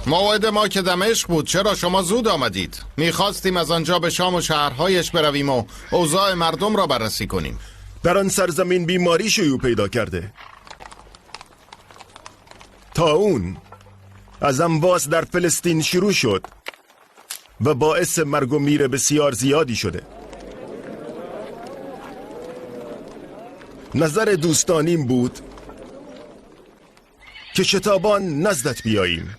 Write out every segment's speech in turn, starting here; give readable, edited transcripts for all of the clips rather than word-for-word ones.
موعد ما که دمشق بود، چرا شما زود آمدید؟ میخواستیم از آنجا به شام و شهرهایش برویم و اوضاع مردم را بررسی کنیم. در آن سرزمین بیماری شیوع پیدا کرده. طاعون از امواس در فلسطین شروع شد و باعث مرگ و میر بسیار زیادی شده. نظر دوستانیم بود که شتابان نزدت بیاییم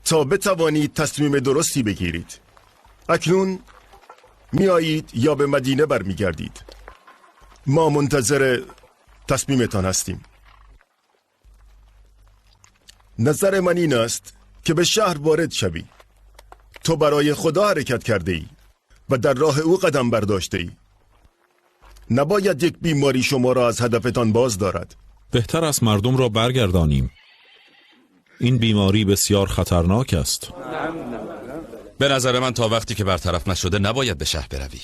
تا بتوانید تصمیم درستی بگیرید. اکنون میایید یا به مدینه برمیگردید؟ ما منتظر تصمیمتان هستیم. نظر من این است که به شهر وارد شوی. تو برای خدا حرکت کرده ای و در راه او قدم برداشته ای. نباید یک بیماری شما را از هدفتان باز دارد. بهتر است مردم را برگردانیم. این بیماری بسیار خطرناک است. به نظر من تا وقتی که برطرف نشده نباید به شهر بروی.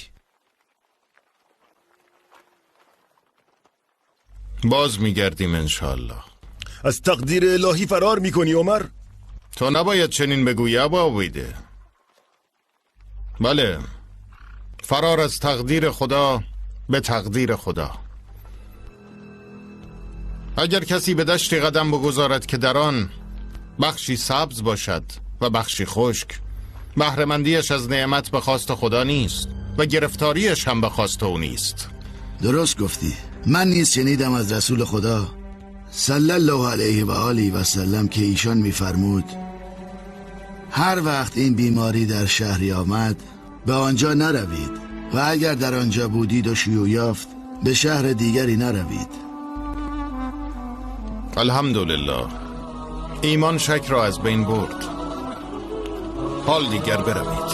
باز میگردیم انشالله. از تقدیر الهی فرار میکنی عمر؟ تو نباید چنین بگویی ابا عبیده. بله، فرار از تقدیر خدا به تقدیر خدا. اگر کسی به دشتی قدم بگذارد که در آن بخشی سبز باشد و بخشی خشک، بهره‌مندیش از نعمت به خواست خدا نیست و گرفتاریش هم به خواست او نیست. درست گفتی. من نیز شنیدم از رسول خدا صلی الله علیه و آله و سلم که ایشان می‌فرمود هر وقت این بیماری در شهری آمد به آنجا نروید و اگر در آنجا بودید و شیوع یافت به شهر دیگری نروید. الحمدلله، ایمان شک را از بین برد. حال دیگر بروید.